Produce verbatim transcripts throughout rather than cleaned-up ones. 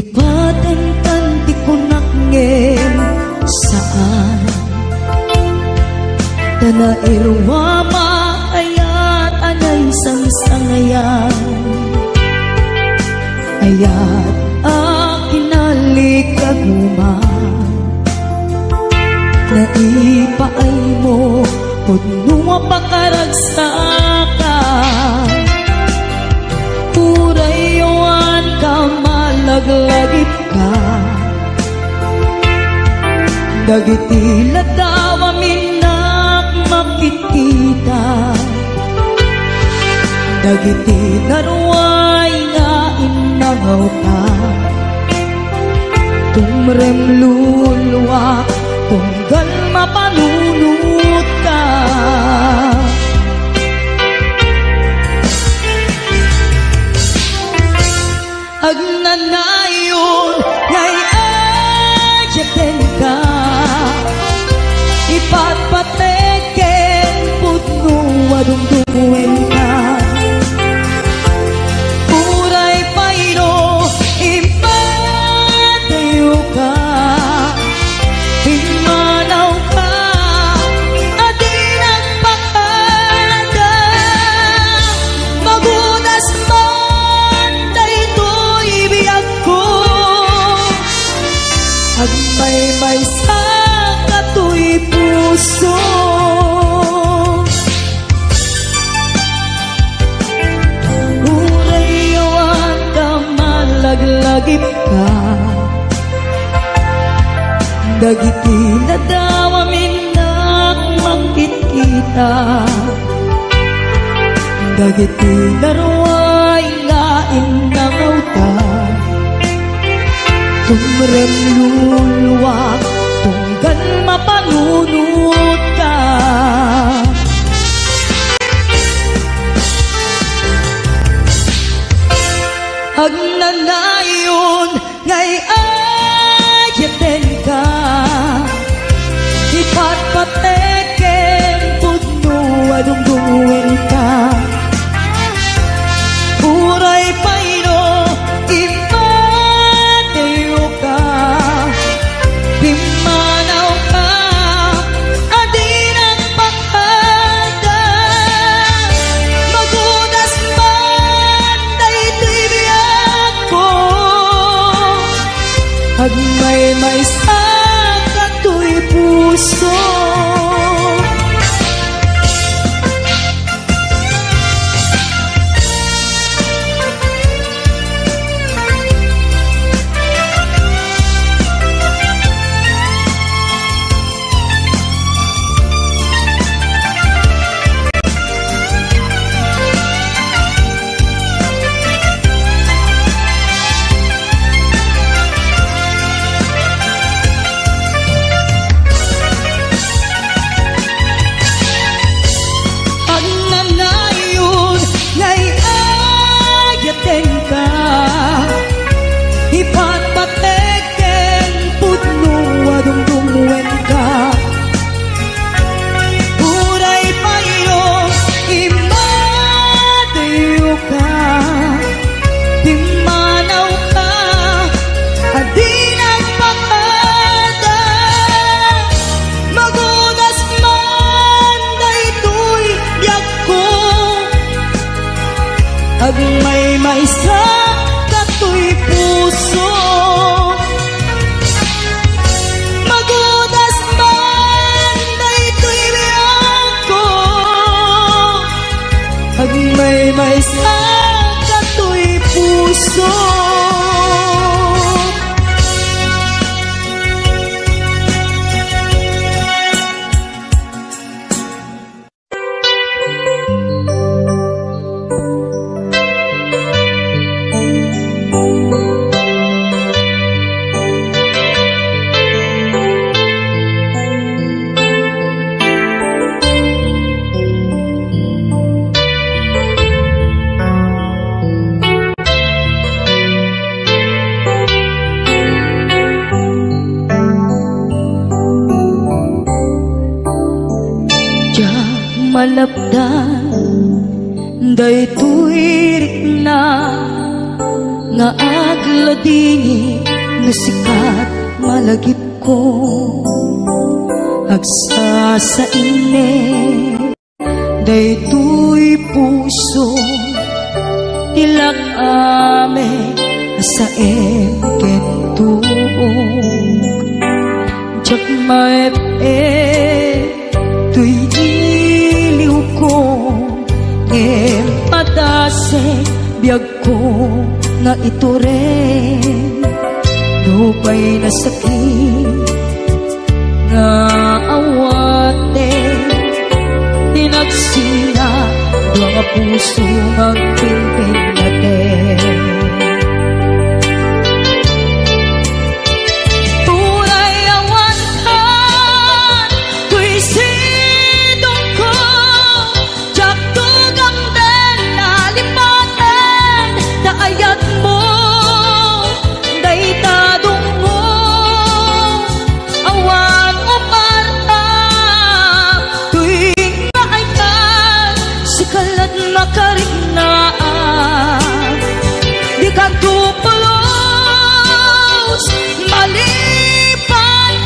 Patengkan ti kunak ngem saan. Ta nairuam a kayat a naisangsangayan. Ayat a kinalikaguman. Naipaaymo pudno a pakaragsakan. Uray awan ka malaglagipka. Dagiti ladaw a minnak makitkita. Dagiti naruay nga innangawka. Tumrem luluak, tunggal mapanunotka. Agnanayon nga iyatenka, ipatpatek ken pudno a dumdumoenka. Uray pay no immadayoka, pimmanawka a di nagpakada. Magudas man daytoy biagko, agmaymaysa katoy puso. Uray awan ka malaglagipka. Dagiti ladaw a minnak makitkita. Dagiti naruay nga innangawta. Tumrem luluak, tunggal mapanunotka. Agnanayon nga iyatenka, ipatpatek ken pudno a dumdumoenka. Uray pay no immadayoka, pimmanawka a di nagpakada. Magudas man daytoy biagko, agmaymaysa katoy puso. Agnanayon nga iyatenka, ipatpatek ken pudno a dumdumoenka. Uray pay no immadayoka, pimmanawka a di nagpakada. Magudas man daytoy biagko, agmaymaysa katoy puso. Magudas man daytoy biagko, agmaymaysa katoy puso. Diak malapdan daytoy rikna nga ag- Ladingit no sika ti malagipko, agsasainnek daytoy puso, ti lak-am a saem ken tuok. Diak maep-ep toy iliwko, ngem padasek biagko nga itureng. Nupay nasakit nga awaten, tinagsina dua nga puso nga agpinpinnaten. Uray awankan toy sidongko, diak tugamden a lipaten ta ayatmo dayta dungngo. Awan uparta toy nga aykan, sika laeng makariknaan. Dikanto pulos malipatan,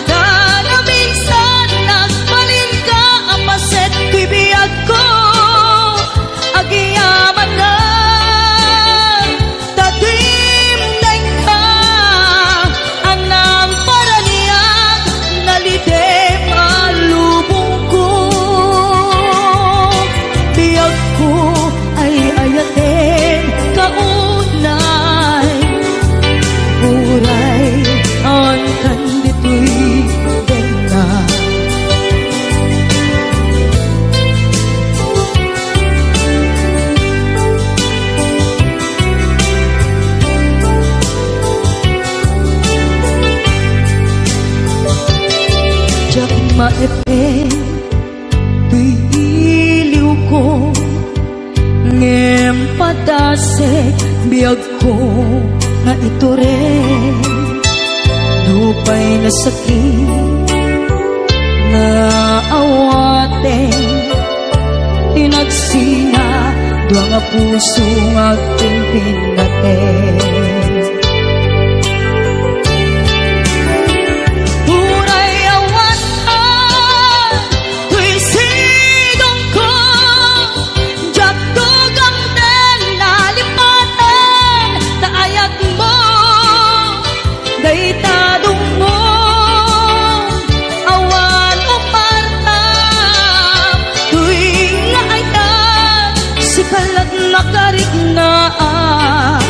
ta naminsan nagbalinka a paset toy biagko. Agyamanak ta dimdengka a namparaniak, nalidem a lubongko. Biagko, ay-ayatenka unay, uray awankan ditoy denna. Diak maep-ep toy iliwko, ngem padasek biagko nga itureng. Nupay nasakit nga awaten, tinagsina dua nga puso nga agpinpinnaten. Uray awan toy sidongko, diak tugamden a lipaten ta ayatmo dayta dungngo. Awan uparta toy nga ayat, sika laeng makariknaan.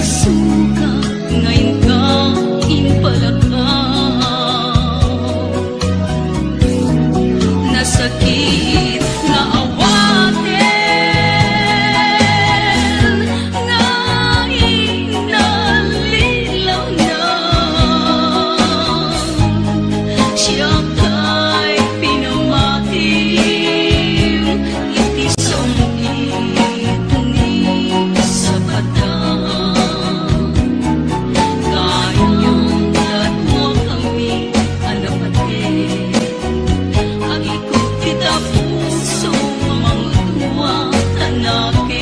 Suka nga inka impalakaw. Nasakit nga awaten nga inallilaw na. Siak tay pinamatim iti sangkit ni sapata. Kayam ket makami a napateg. Agikut ti tapuso, mangudua ta nakem.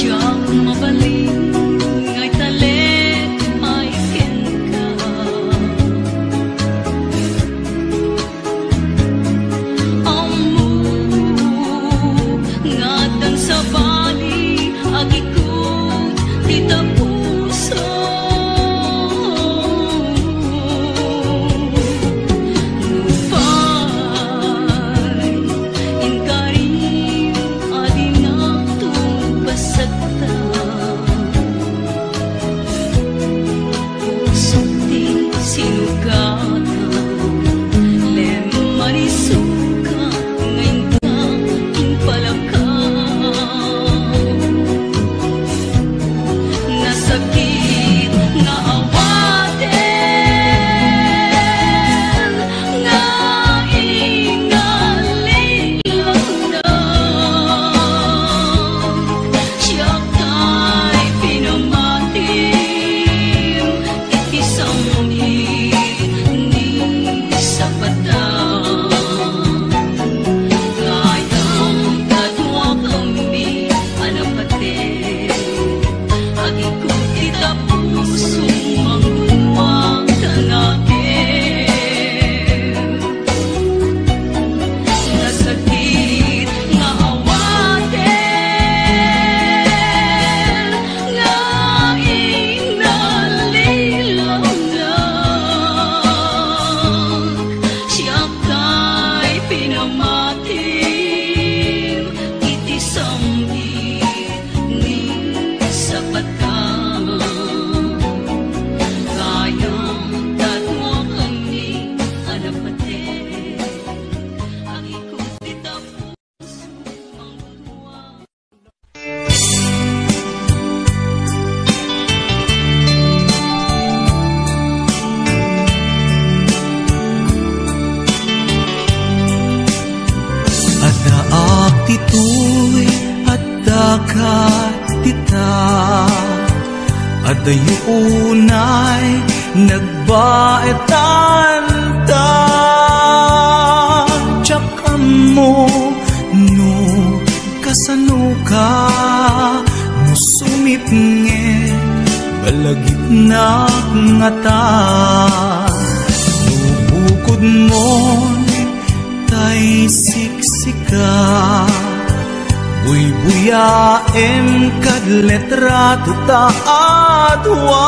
Diak mabalin nga italek pay kenka. Ammo nga addan sabali, agikut ti tapuso. Nupay inkarim a dinak tumbasakta. Pusok ti sinugatan, lemma ni suka nga inka impalakaw. Nasakit nga awaten nga inallilaw na. Siak tay pinamatim iti sangkit ni sapata. Kayam ket makami a napateg. Agikut ti tapuso, mangudua ta nakem. Nasakit nga awaten nga inallilaw na. Siak tay pinamatim iti sangkit ni sapata. Kayam ket makami a napateg. Agikut ti tapuso, mangudua. Addaak ditoy, addaka dita. Adayo unay nagbaetan ta. Diak ammo no kasanoka, no sumipnget balagipnak ngata. No bukodmon tay siksika, buybuyaem kad litrato ta a dua.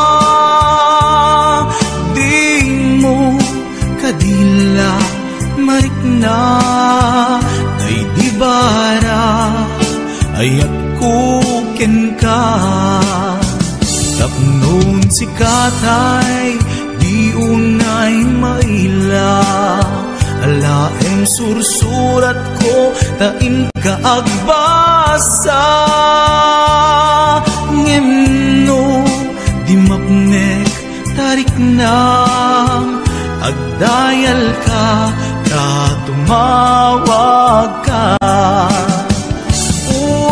Dimo kadi la marikna, tay di bara ayatko kenka. Tapno sika tay di unay maila, alaem sursuratko ta inka agbasa. Ngem no di mapnek ta riknam, agdayalka ta tumawagka.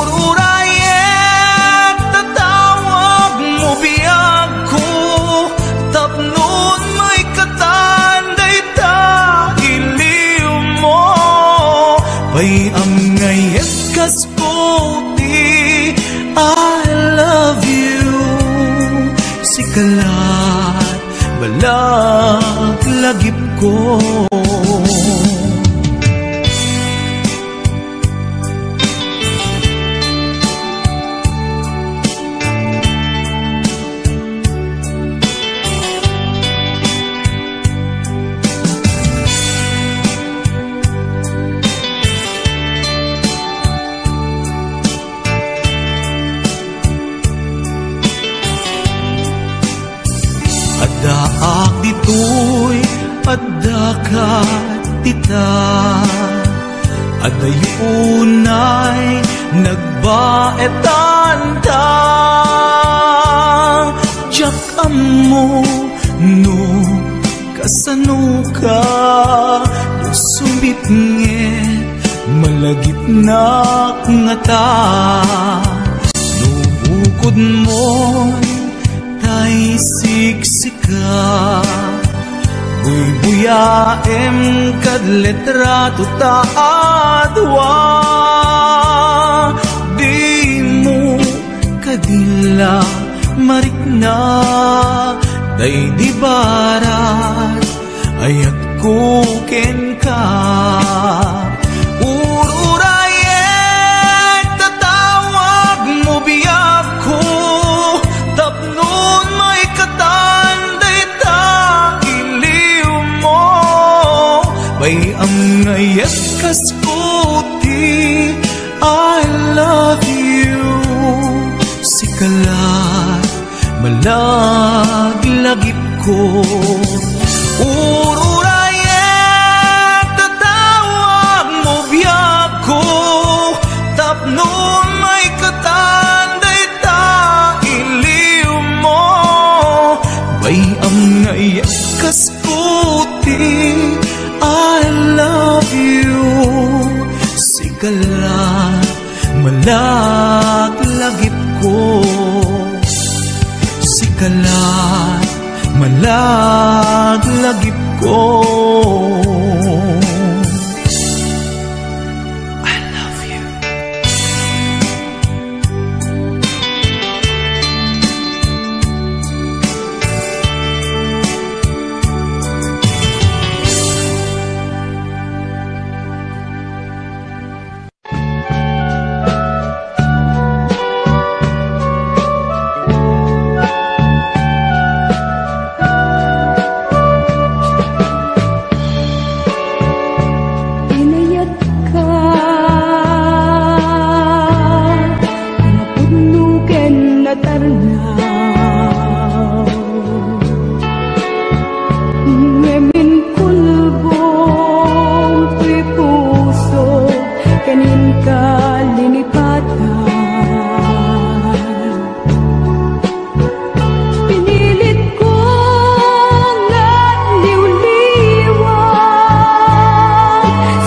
Ururayek ta tawa ko. Addaak ditoy, addaka dita. Adayo unay nagbaetanta. Diak ammo no kasanoka, no sumbitnget malagipnak ngata. No bukodmo tay siksika, buybuyaem kad litrato ta a dua. Dimo kadi la marikna, daydi barat ayatko kenka. Ururayek ta tawagmo biagko, tapno maikatan dayta iliwmo. Bay-am nga iyat kas kuti, I love you. Sika la malaglagipko. Ururayek ta tawagmo biagko, tapno maikatan dayta iliwmo. Bay-am nga iyat kas kuti, I love you. Sika la malaglagipko. Sika la malaglagipko. I love you. Inayatka a napudno ken natarnaw. Ngem inkulbong toy puso ken inka linipatan. Pinilitko nga liwliwan,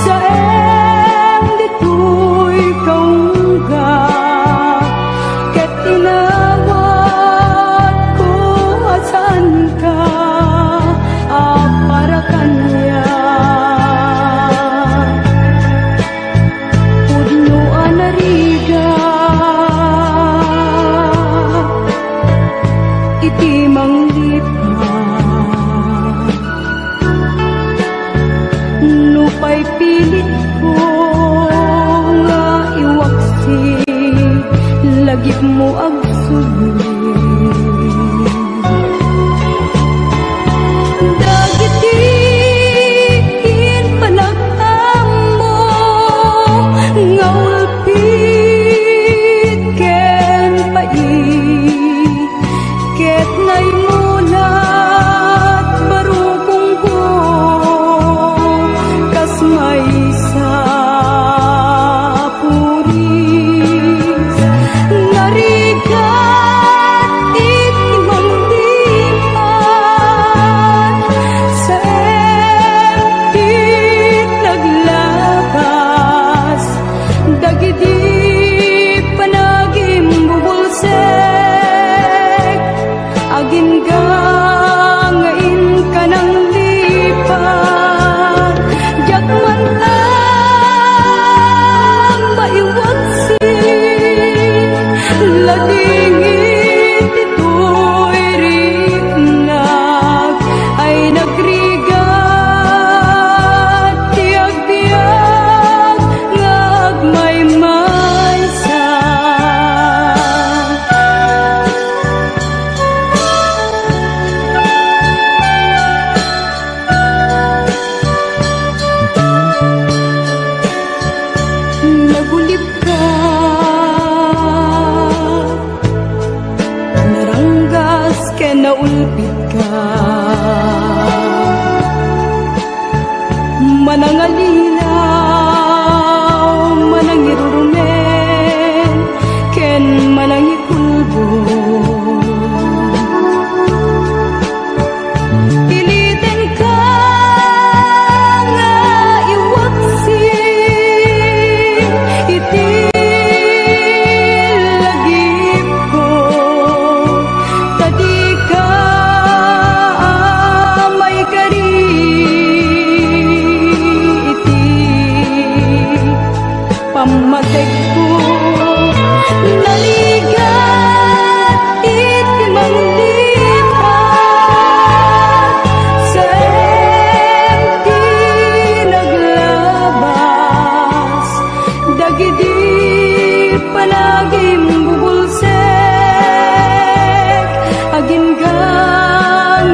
saem ditoy kaungga, ket inawatko a saanka a para kaniak. Pudno a narigat iti manglipat. Nupay pilitko nga iwaksi, lagipmo agsubli. Dagiti impanag-ammo nga ulpit ken pait, ket naimulat barukongko kas maysa a puris. Narigat iti ulpitka. Manangalilaw, manangirurumen, ken manangikulbod. Ilitenka nga iwaksi iti lagipko, ta dika a maikari iti pammategko. Narigat iti manglipat, saan ti naglabas dagidi panagimbubulsek. Agingga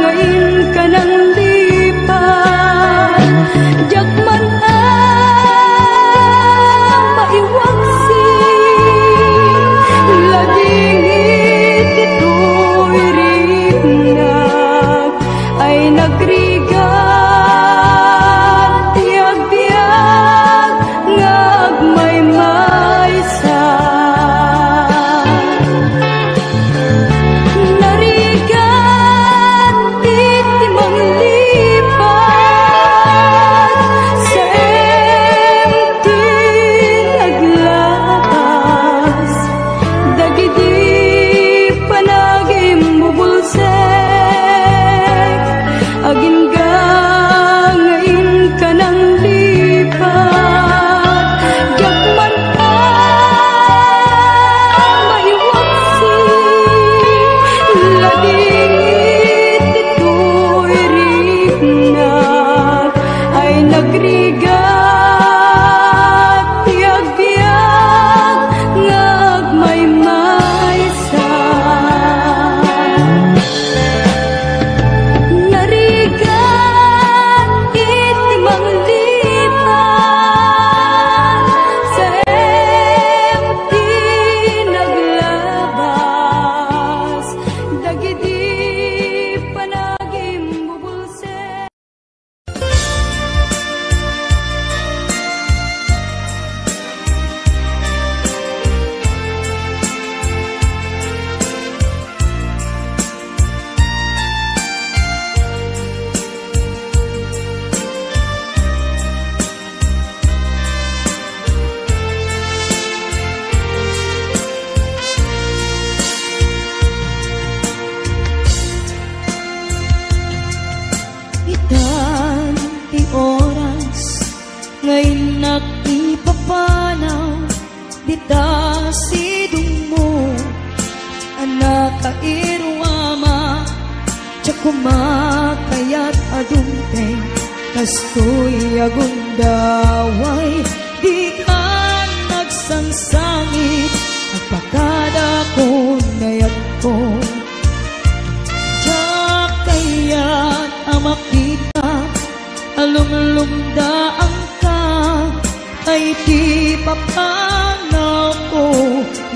nga inka nanglipat, diak man a maiwaksi lagingit ditoy riknak ay nagrigat ti agbiag nga agmaymaysa. Narigat iti manglipat, saan ti naglabas dagidi panagimbubulsek. Agingga nga inka nanglipat, diak man a maiwaksi lagingit ditoy riknak ay nagrigat ti agbiag nga agmaymaysa. Narigat iti manglipat, saan ti naglabas dagidi panagimbubulsek. Itan ti oras nga innak ipapanaw dita sidongmo, a nakairuam a, diak koma kayat a dumteng kastoy a gundaway. Dika nagsangsangit, agpakadakon nga ayatko. Diak kayat a makita a lumlumdaanka, ay ti papanawko,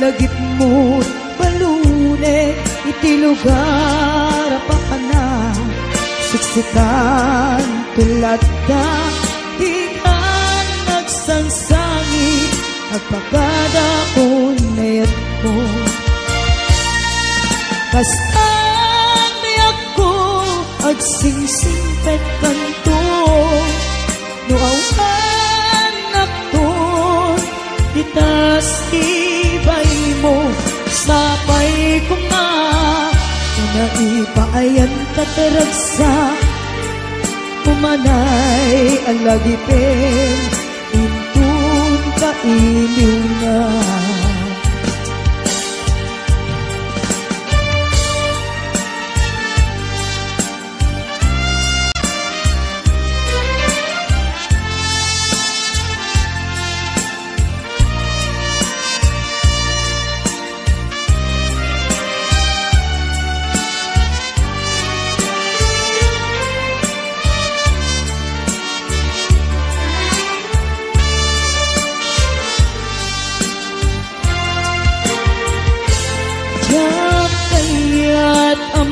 lagipmo balunek iti lugar a papanam. Siksikan ti latda, dika nagsangsangit, agpakadakon nga ayatko. Kasta ti ayatko, agsingsingpetkanto. No awannakton dita sibaymo, sapay koma a naipaayanka ti ragsak, umanay a lagipen inton kailiwna.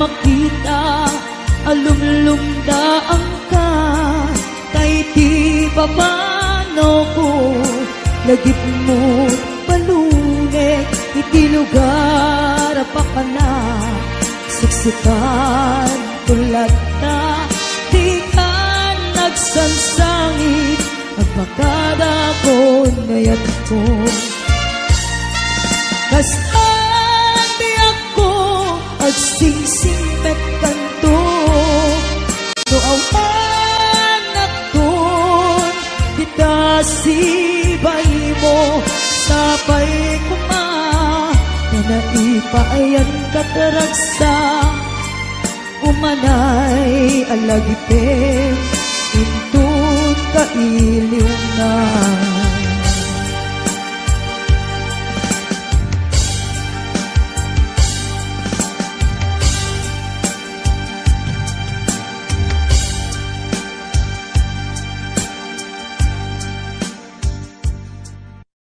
Makita a lumlumdaanka, tay ti papanawko, lagipmo palunek iti lugar a papanak. Siksikam ko latta, dika nagsangsangit, agpakada ko nayatko. Kas-an biagko, agsingsingpetkanto. No awan nakton, dita sibaimo, sapay koma, ta naipayan kat ragsak, umanay a lagipem, inton kailiwna.